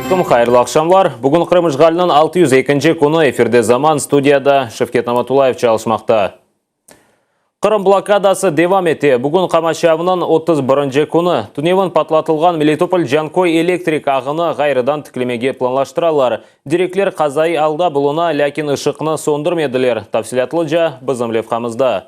aleyküm, hayırlı aqşamlar. Bugün Qırım işğaliniñ 602-nci künü, efirde Zaman, studiyada Şevket Namatullayev çalışmaqta. Qırım blokadası devam ete. Bugün qamaçavnıñ 31-nci künü. Tünevin patlatılğan Melitopol-Canköy elektrik ağını ğayrıdan tiklemege planlaştıralar. Direkler qazaiy alda buluna, lâkin ışıqnı söndürmediler. Tafsilâtlıca bizim levhamızda.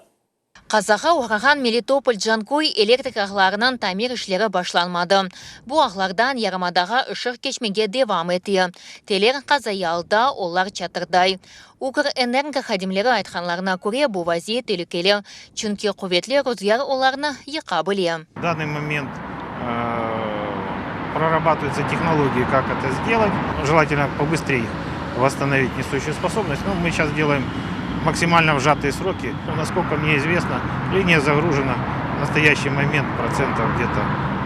Qazağa oğrağan Melitopol-Canköy elektrik ağlarınıñ tamir işleri başlanmadı. Bu ağlardan yarımadağa ışıq keçmege devam ete. Teller qazaiy alda, olar çatırday. Ukrenergo hadimleri aytqanlarına köre, bu vaziyet telükeli, çünki quvetli ruzgâr olarnı yıqa bile. V danный момент прорабатываются технологии, как это сделать. Желательно побыстрее восстановить несущую способность. Но мы сейчас делаем максимально сжатые сроки. Насколько мне известно, линия загружена в настоящий момент процентов где-то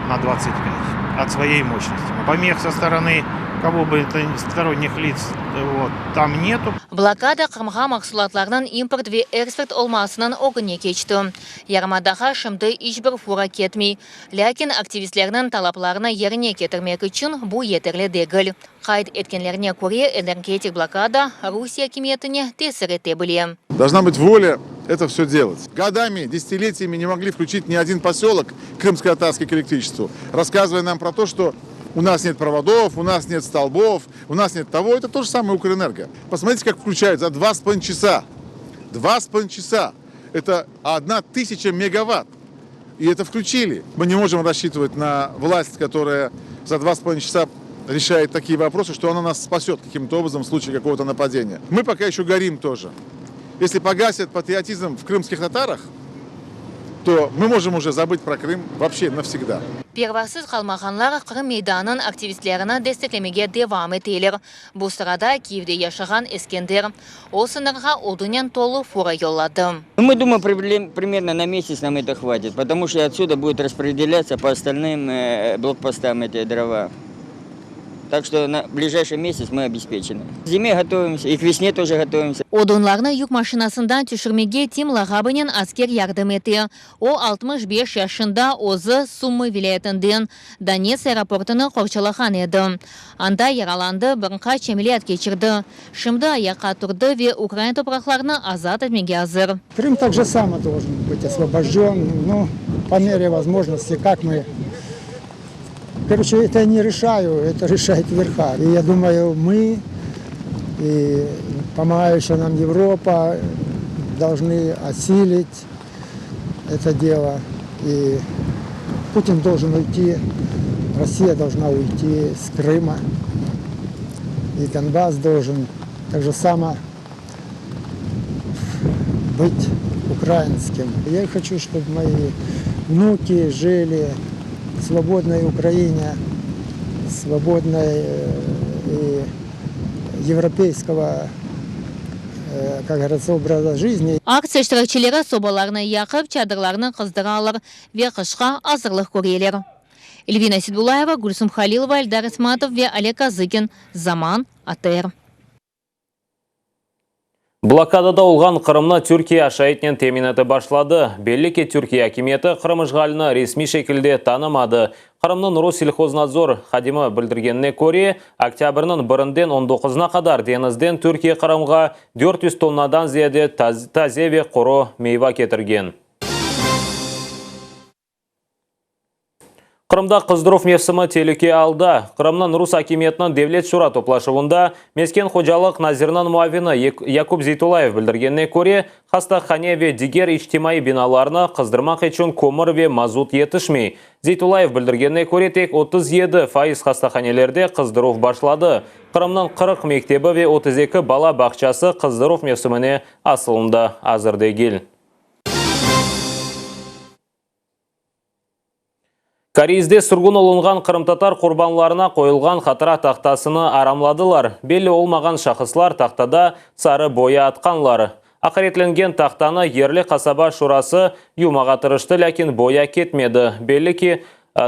на 25 от своей мощности. Помех со стороны кого бы то ни сторонних лиц вот, там нету. Blokada Qırımğa mahsulatlarnıñ import ve eksport olmasınıñ ögüne keçti. Yarımadağa şimdi iç bir fura ketmey. Lâkin aktivistlerniñ talaplarını yerine ketirmek içün bu yeterli degil. Qayd etkenlerine köre, energetik blokada Rusiye akimiyetine tesir ete bile. Должна быть воля это все делать. Годами, десятилетиями не могли включить ни один поселок крымско-татарский к электричеству, рассказывая нам про то, что у нас нет проводов, у нас нет столбов, у нас нет того. Это то же самое Укрэнерго. Посмотрите, как включают за 2,5 часа. 2,5 часа. Это 1000 мегаватт. И это включили. Мы не можем рассчитывать на власть, которая за 2,5 часа решает такие вопросы, что она нас спасет каким-то образом в случае какого-то нападения. Мы пока еще горим тоже. Если погасят патриотизм в крымских татарах, то мы можем уже забыть про Крым вообще навсегда. Pervasız qalmağanlar Qırım meydanınıñ aktivistlerini desteklemege devam eteler. Bu sırada Kiyevde yaşağan Eskender, o sıñırğa odunen tolu fura yolladı. Мы думаем, примерно на месяц нам это хватит, потому что отсюда будет распределяться по остальным блокпостам эти дрова. Так что на ближайший месяц мы обеспечены. К зиме готовимся и к весне тоже готовимся. Odunlarnı yük maşinasından tüşürmege Tim lağabınen asker yardım ete. O, 65 yaşında, özü Sumı vilâyetinden, Donetsk aeroportını qorçalağan edi. Anda yaralandı, bir qaç ameliyat keçirdi. Şimdi ayaqqa turdı ve Ukraina topraqlarını azat etmege azır. Крым так же само должен быть освобожден, ну, по мере возможности, как мы. Короче, это я не решаю, это решает верха. И я думаю, мы и помогающая нам Европа должны осилить это дело. И Путин должен уйти, Россия должна уйти с Крыма. И Донбасс должен так же само быть украинским. Я хочу, чтобы мои внуки жили в свободной Украине, свободной и европейского, как говорится, образа жизни. Aktsiya iştirakçileri sobalarnı yaqıp, çadırlarnı qızdıralar ve qışqa azırlıq köreler. Elvina Seydullayeva, Gülsum Halilova, Eldar Ismatov ve Oleg Kazıkin. Zaman, ATR. Blokadada olğan Qırımnı Türkiye aşaytnen temin etip başladı. Belli ki, Türkiye akimiyeti Qırım işğalini resmiy şekilde tanımadı. Qırımnıñ Rosselhoznadzor hadimi bildirgenine köre, oktâbrniñ birinden 19-na qadar deñizden Türkiye Qırımğa 400 tonnadan ziyade taze ve quru meyva ketirgen. Qırımda qızdıruv mevsimi telüke alda. Qırımnıñ rus akimiyetiniñ Devlet şura toplaşuvında mesken hocalıq naziriniñ muavini Yakub Zeytulayev bildirgenine köre, hastahane ve diger içtimaiy binalarnı qızdırmaq içün kömür ve mazut yetişmey. Zeytulayev bildirgenine köre, tek 37% hastahanelerde qızdıruv başladı. Qırımnıñ 40 mektebi ve 32 bala bağçası qızdıruv mevsimine asılında azır degil. Koreizde sürgün olunğan qırımtatar qurbanlarına qoyulğan hatıra tahtasını aramladılar. Belli olmağan şahıslar tahtada sarı boya atqanlar. Aqaretlengen tahtanı yerli qasaba şurası yuvmağa tırıştı, lâkin boya ketmedi. Belli ki,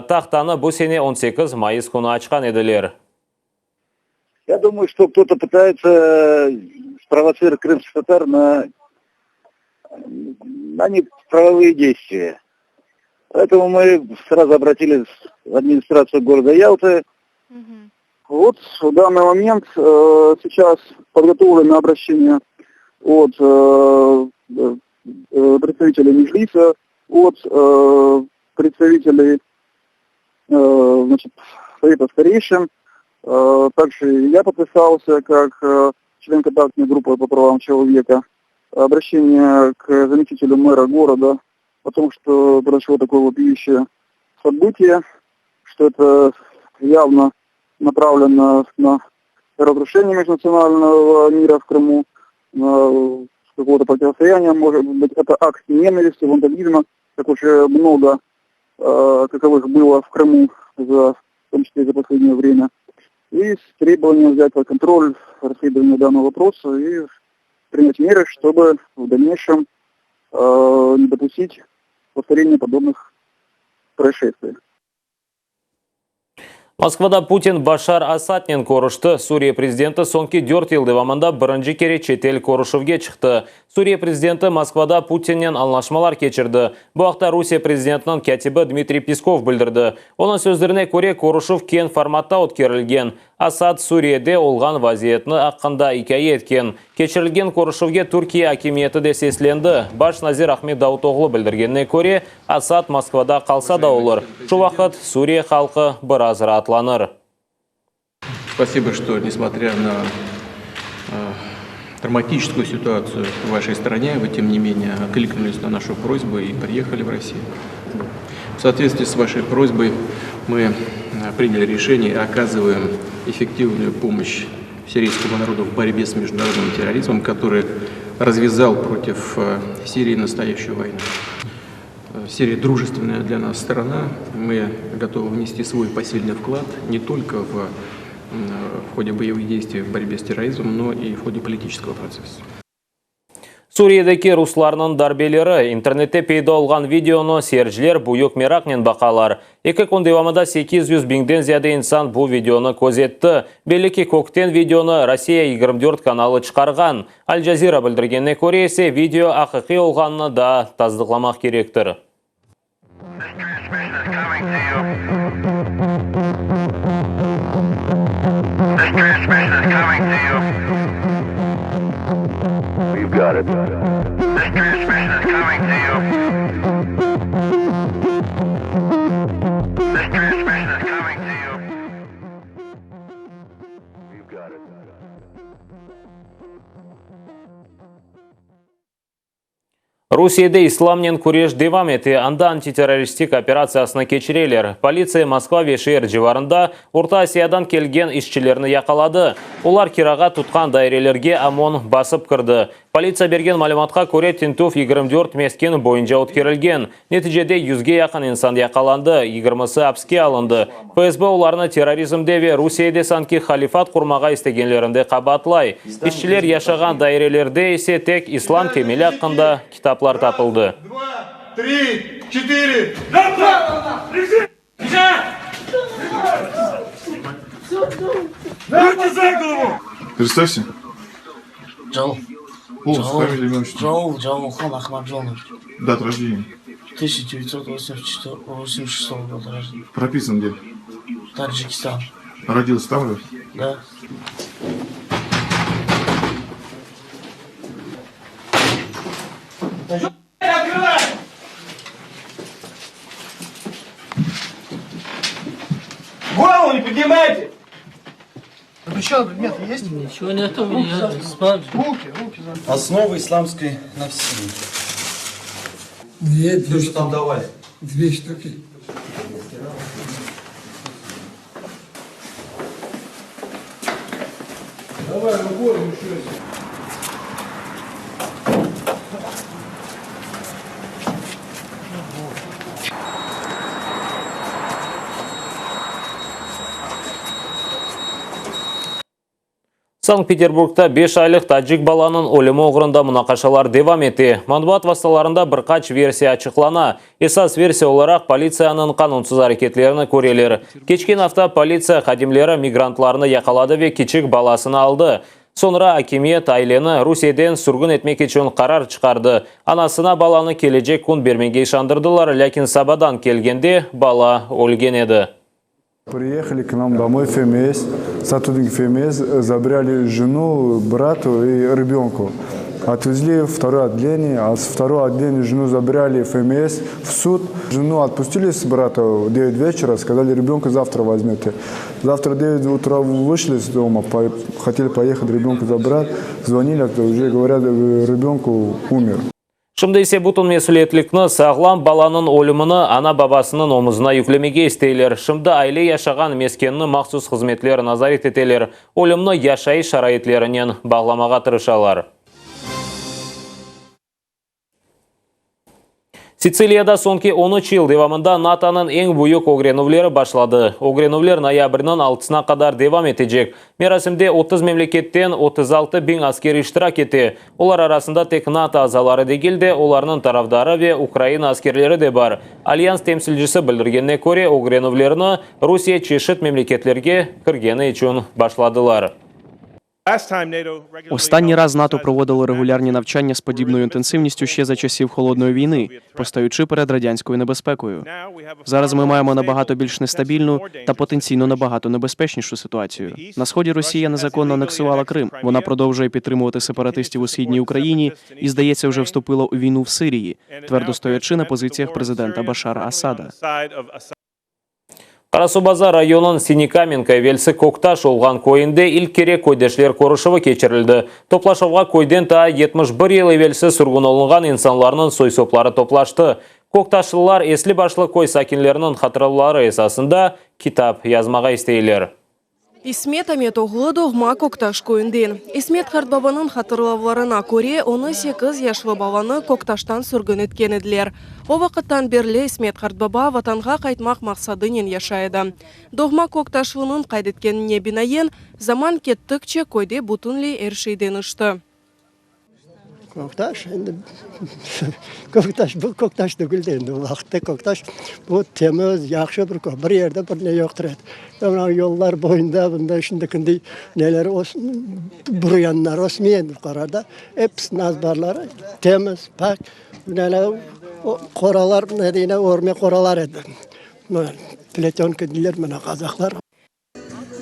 tahtanı bu sene 18 mayıs künü açqan ediler. Я думаю, что кто-то пытается спровоцировать крымских татар на неправовые действия. Поэтому мы сразу обратились в администрацию города Ялты. Вот в данный момент сейчас подготовлено обращение от представителей Мejlisa, от представителей значит, Совета старейшин. Также я подписался как член контактной группы по правам человека. Обращение к заместителю мэра города о том, что произошло такое вопиющее событие, что это явно направлено на разрушение межнационального мира в Крыму, на какого-то противостояния, может быть, это акт ненависти, вандализма, как уже много э, каковых было в Крыму, за, в том числе за последнее время, и с требованием взять под контроль расследование данного вопроса и принять меры, чтобы в дальнейшем э, не допустить повторения подобных происшествий. Moskvada Putin Başar Asadnen körüşti. Suriye prezidenti soñki 4 yıl devamında birinci kere çetel körüşüvge çıqtı. Suriye prezidenti Moskvada Putinnen añlaşmalar keçirdi. Bu aqta Rusiye prezidentiniñ kâtibi Dmitriy Peskov bildirdi. Onıñ sözlerine köre, körüşüv keñ formatta ötkerilgen. Asad Suriyede olğan vaziyetni aqqında ikâye etken. Keçirilgen körüşüvge Türkiye akimiyeti de seslendi. Baş nazir Ahmet Davutoğlu bildirgenine köre, Asad Moskvada qalsa da olur. Şu vaqıt Suriye halqı biraz raatlanır. Спасибо, что, несмотря на э, драматическую ситуацию в вашей стране, вы, тем не менее, откликнулись на нашу просьбу и приехали в Россию. В соответствии с вашей просьбой мы э, приняли решение и оказываем эффективную помощь сирийскому народу в борьбе с международным терроризмом, который развязал против э, Сирии настоящую войну. Э, Сирия дружественная для нас страна. Мы готовы внести свой посильный вклад не только в, в ходе боевых действий в борьбе с терроризмом, но и в ходе политического процесса. Suriyedeki ruslarnıñ darbeleri internette peyda olğan videonı seyirciler büyük meraqnen baqalar. Eki kün devamında 800 biñden ziyade insan bu videonı közetti. Belli ki, kökten videonı Rossiya 24 kanalı çıqarğan. Al Jazeera bildirgenine köre ise video aqiqiy olğanını daa tasdıqlamaq kerektir. This transmission is coming to you. This transmission is coming to you. We've got it. This transmission is coming to you. This transmission is coming to you. We've got it. Rusiyede islamnen küreş devam ete, anda antiterroristik operatsiyasını keçireler. Politsiya Moskva ve şeer civarında Orta Asiyadan kelgen işçilerni yaqaladı. Olar kirağa tutqan dairelerge OMON basıp kirdi. Politsiya bergen malümatqa köre, tintüv 24 mesken boyunca ötkerilgen. Neticede yüzge yaqın insan yaqalandı, 20-si apiske alındı. FSB olarnı terrorizmde ve Rusiyede sanki halifat qurmağa istegenlerinde qabaatlay. İşçiler yaşağan dairelerde ise tek islam temeli aqqında kitaplar tapıldı. Два, три, четыре. Руки за голову! Представься. Джал. Полностью фамилия, имя, отчество. Джаул, Джаулхан Ахмаджонов. Дата рождения. 1986 года рождения. Прописан где? Таджикистан. Родился там же? Да. Открывай! Голову не поднимайте! Ничего нет у меня. Руки, руки. Основы исламской нафсии. Две, То, что там давали. две штуки. Давай, выходим еще. Sankt-Peterburgda 5 aylıq tacik balanıñ ölümi oğrunda munaqaşalar devam ete. Matbuat vastalarında bir qaç versiya açıqlana. Esas versiya olaraq politsiyanıñ qanunsız areketlerini köreler. Keçken afta politsiya hadimleri migrantlarnı yaqaladı ve kiçik balasını aldı. Soñra akimiyet aileni Rusiyeden sürgün etmek içün qarar çıqardı. Anasına balanı kelecek kün bermege işandırdılar, lâkin sabadan kelgende bala ölgen edi. Приехали к нам домой ФМС, сотрудники ФМС забрали жену, брату и ребенку. Отвезли в второе отделение, а с второго отделения жену забрали в ФМС в суд. Жену отпустили с брата в 9 вечера, сказали, ребенка завтра возьмете. Завтра в 9 утра вышли с дома, хотели поехать ребенка забрать, звонили, уже говорят, ребенку умер. Şimdi ise bütün mesüliyetlikni sağlam balanıñ ölümini ana-babasınıñ omuzına yüklemege isteyler. Şimdi aile yaşağan meskenni mahsus hızmetler nazaret eteler, ölümni yaşayış şaraitlerinen bağlamağa tırışalar. Sitsiliyada soñki on üç yıl devamında NATOnıñ eñ büyük ögrenüvleri başladı. Ögrenüvler noyabrniñ altısına qadar devam etecek. Merasimde 30 memleketten 36 biñ asker iştirak ete. Olar arasında tek NATO azaları degil de, olarnıñ tarafdarı ve Ukraina askerleri de bar. Alyans temsilcisi bildirgenine köre, ögrenüvlerni Rusiye çeşit memleketlerge kirgeni içün başladılar. Останній раз НАТО проводило регулярні навчання з подібною інтенсивністю ще за часів холодної війни, постаючи перед радянською небезпекою. Зараз ми маємо набагато більш нестабільну та потенційно набагато небезпечнішу ситуацію. На сході Росія незаконно анексувала Крим. Вона продовжує підтримувати сепаратистів у східній Україні і, здається, вже вступила у війну в Сирії, твердо стоячи на позиціях президента Башара Асада. Qarasuvbazar rayonınıñ Sinikamenka, evelsi Köktaş olğan köyünde ilk kere köydeşler körüşüvi keçirildi. Toplaşuvğa köyden taa 71 yıl evelsi sürgün olunğan insanlarnıñ soy-sopları toplaştı. Köktaşlılar esli-başlı köy sakinleriniñ hatıraları esasında kitap yazmağa isteyler. İsmet Amet oğlu doğma Köktaş köyünden. İsmet qartbabanıñ hatırlavlarına köre, onı sekiz yaşlı balanı Köktaştan sürgün etken ediler. O vaqıttan berli İsmet qartbaba Vatanğa qaytmaq maqsadınen yaşay edi. Doğma Köktaşlınıñ qayd etkenine binaen, zaman kettikçe köyde bütünley er şey deñişti. Köktaş endi Köktaş bu Köktaş degil de endi o vaqıtta Köktaş bu temiz, yahşı bir köy. Bir yerde bir ne yoqtır edi. Mına yollar boyunda bunda şimdikindiy neler buryanlar ösmey endi bu qararda. Episiniñ azbarları temiz, pak. Mına qoralar ne deyler, örme qoralar edi. Mına pletönka deyler mına qazahlar.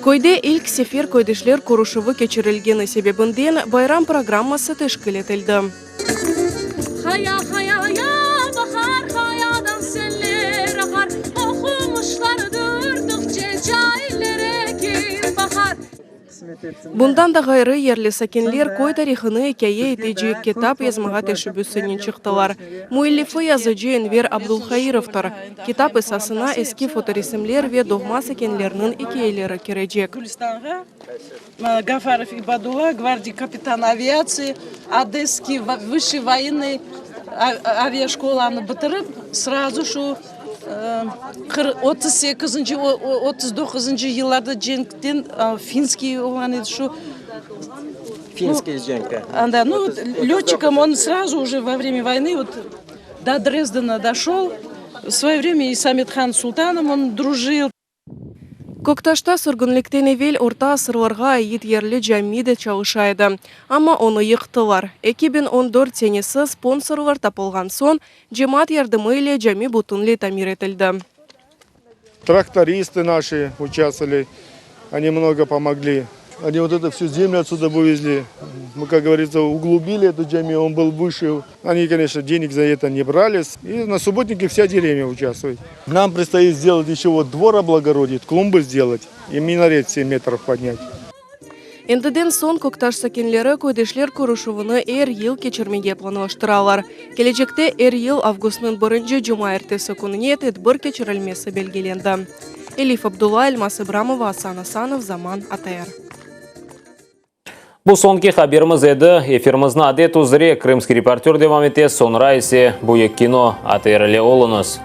Köyde ilk sefer köydeşler körüşüvi keçirilgeni sebebinden bayram programması teşkil etildi. Bundan da ğayrı, yerli sakinler köy tarihını ikâye etecek kitap yazmağa teşebbüsinen çıqtılar. Müellifi yazıcı Enver Abdulhairovdır. Kitap esasına eski fotoresimler ve doğma sakinlerniñ ikâyeleri kirecek. Gafarov İbadulla, gvardiya kapitan aviatsiya, Odesskiy vısşiy voyennıy aviaşkolanı bitirip, srazu şu 38-nci, 39-ncı yıllarda cenkten finskiy olğan edi şu. Finskiy cenki. Anda, nu, lötçikom on srazu uje vo vremya voyny vot do Drezdena doşol. V svoye vremya i s Amet-Han Sultanom on drujil. Köktaşta sürgünlikten evel orta asırlarğa ait yerli cami de çalışa edi, amma onı yıqtılar. 2014 senesi sponsorlar tapılğan soñ, cemaat yardımı ile cami bütünley tamir etildi. Traktoristı naşi uçastvovali, oni mnogo pomogli. Oni vot eto vsю zemlю otsuda vyvezli. Mı, kak govoritsya, uglubili etu cami, on byl vyše. Oni, koneçno, deneg za eto ne brali. I na subbotnike vsya derevnâ uçastvuet. Nam predstoit sdelat eşe vot dvor oblagorodit, klumby sdelat i minaret sem metrov podnât. Endiden soñ Köktaş sakinleri köydeşler körüşüvini er yıl keçirmege planlaştıralar. Kelecekte er yıl avgustnıñ birinci cumaertesi kününe tedbir keçirilmesi belgilendi. Elif Abdulla, Elmaz İbramova, Asan Asanov, Zaman, ATR. Bu soñki haberimiz edi. Efirimizni adet üzre Krımskiy reportör devam ete, soñra ise Büyük kino. ATR ile oluñız.